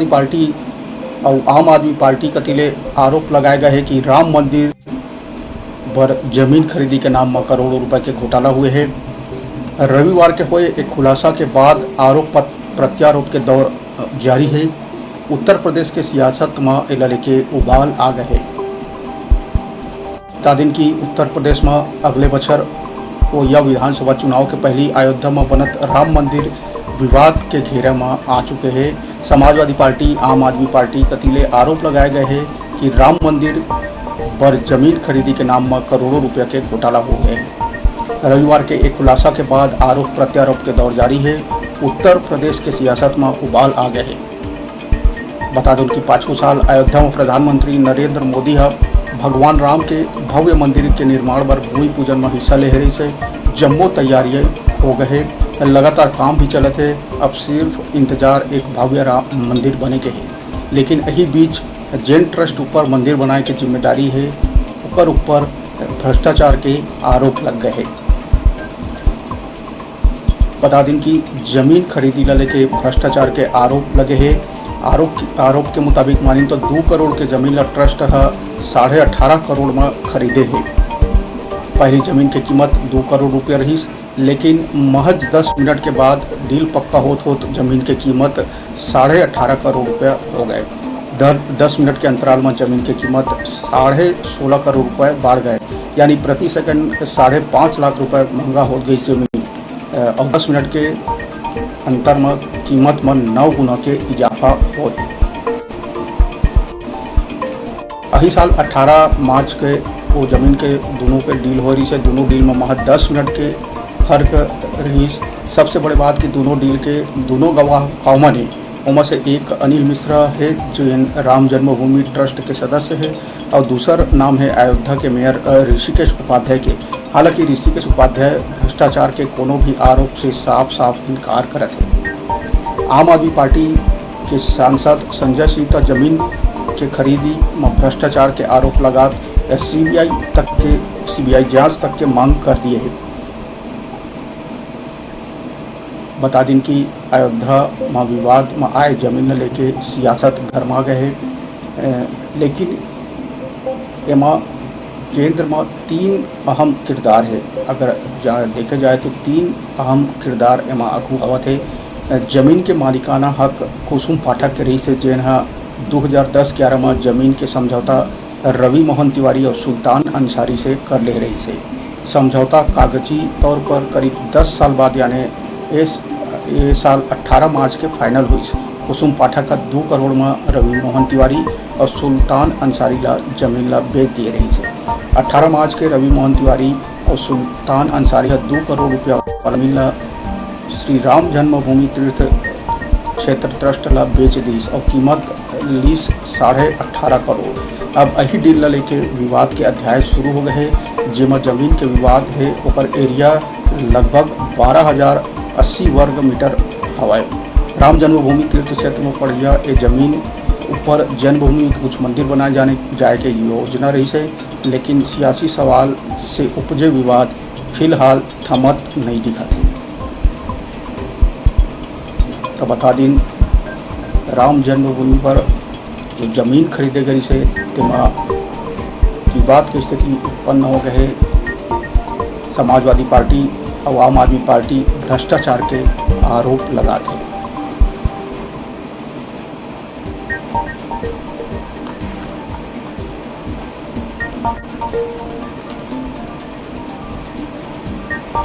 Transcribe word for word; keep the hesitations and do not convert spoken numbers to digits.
Party अउ आम आदमी पार्टी कति ले आरोप लगाए गए हे कि राम मंदिर बर जमीन खरीदी के नाम म करोड़ों रुपए के घोटाला हुए हे। रविवार के होए एक खुलासा के बाद आरोप पत-, प्रत्यारोप के दौर, अ, जारी हे। उत्तर प्रदेश के सियासत म एला लेके उबाल आ गए हे। बता दिन कि उत्तर प्रदेश म अगले बछर होइया विधानसभा चुनाव के पहली अयोध्या म बनत राम मंदिर विवाद के घेरा म आ चुके हे। समाजवादी पार्टी, आम आदमी पार्टी कति ले आरोप लगाए गए हे कि राम मंदिर बर जमीन खरीदी के नाम म करोड़ों रुपया के घोटाला हो गए हे। रविवार के एक खुलासा के बाद आरोप प्रत्यारोप के दौर जारी हे। उत्तर प्रदेश के सियासत म उबाल आ गए हे। बता दुन कि पाछू साल अयोध्या म प्रधानमंत्री नरेंद्र मोदी ह भगवान राम के भव्य मंदिर के निर्माण बर भूमि पूजन म हिस्सा ले रहिस हे। जम्मो तैयारी हो गए हे, लगातार काम भी चलत हे। अब सिर्फ इंतजार एक भव्य राम मंदिर बने के हे। लेकिन यही बीच जेन ट्रस्ट ऊपर मंदिर बनाए के जिम्मेदारी हे, ओकर ऊपर भ्रष्टाचार के आरोप लग गए हे। बता दिन कि जमीन खरीदी ला लेके भ्रष्टाचार के आरोप लगे हे। आरोप, आरोप के मुताबिक मानिन तो दू करोड़ के जमीन ला ट्रस्ट ह साढ़े अठारह करोड़ म खरीदे हे। पहली जमीन के कीमत दू करोड़ रुपया रहिस, लेकिन महज दस मिनट के बाद डील पक्का होत होत जमीन के कीमत साढ़े अठारह करोड़ रुपया हो गए। दर दस मिनट के अंतराल म जमीन के कीमत साढ़े सोलह करोड़ रुपया बढ़ गए, यानी प्रति सेकंड साढ़े पाँच लाख रुपया महंगा हो गई जमीन। अ, अउ दस मिनट के अंतर म कीमत म नौ गुना के इजाफा होत। अही साल अठारह मार्च के वो जमीन के दोनों के डील हो रही से, दोनों डील म महज दस मिनट के फर्क रहिस। सबसे बड़े बात कि दोनों डील के दोनों गवाह कॉमन हे। ओमा से एक अनिल मिश्रा हे, जो राम जन्मभूमि ट्रस्ट के सदस्य हे, अउ दूसर नाम हे अयोध्या के मेयर, अ, ऋषिकेश उपाध्याय के। हालांकि ऋषिकेश उपाध्याय भ्रष्टाचार के कोनो भी आरोप से साफ-साफ इनकार करत हे। आम आदमी पार्टी के सांसद संजय सिंह त जमीन के खरीदी म भ्रष्टाचार के आरोप लगात सीबीआई तक के, सीबीआई जांच तक के मांग कर दिए हे। बता दिन कि अयोध्या म विवाद म आए जमीन ल लेके सियासत गरमा गए हे, अ, लेकिन एमा केंद्र म तीन अहम किरदार हे। अगर जा-, देखे जाए तो तीन अहम किरदार एमा आगू आवत हे। अ, जमीन के मालिकाना हक कुसुम पाठक के रहिस हे, जेन ह दू हज़ार दस ग्यारह म जमीन के समझौता रवि मोहन तिवारी और सुल्तान अंसारी से कर ले रहिस हे। समझौता कागजी तौर पर करीब दस साल बाद, यानी इस, ये साल अठारह मार्च के फाइनल हुई। कुसुम पाठक का दो करोड़ में रवि मोहन तिवारी और सुल्तान अंसारी ला जमीन ला बेच दिए रहिस हे। अठारह मार्च के रवि मोहन तिवारी और सुल्तान अंसारी ह दो करोड़ रुपया वाला जमीन ला श्री राम जन्मभूमि तीर्थ क्षेत्र ट्रस्ट ला बेच दिस और कीमत लीस साढ़े अठारह करोड़। अब यही डील ला लेके विवाद के अध्याय शुरू हो गए हे, जेमा जमीन के विवाद हे, ओकर एरिया लगभग बारह हजार अस्सी वर्ग मीटर हवय। राम जन्मभूमि तीर्थ क्षेत्र में पड़िया ए जमीन ऊपर जन्मभूमि कुछ मंदिर बनाए जाने, जाए के योजना रहिस हे, लेकिन सियासी सवाल से उपजे विवाद फिलहाल थमत नहीं दिखत हे। तो बता दिन, राम जन्मभूमि पर जो जमीन खरीदे गई से, तेमा विवाद की स्थिति उत्पन्न हो गए हे। समाजवादी पार्टी और आम आदमी पार्टी भ्रष्टाचार के आरोप लगाते हैं।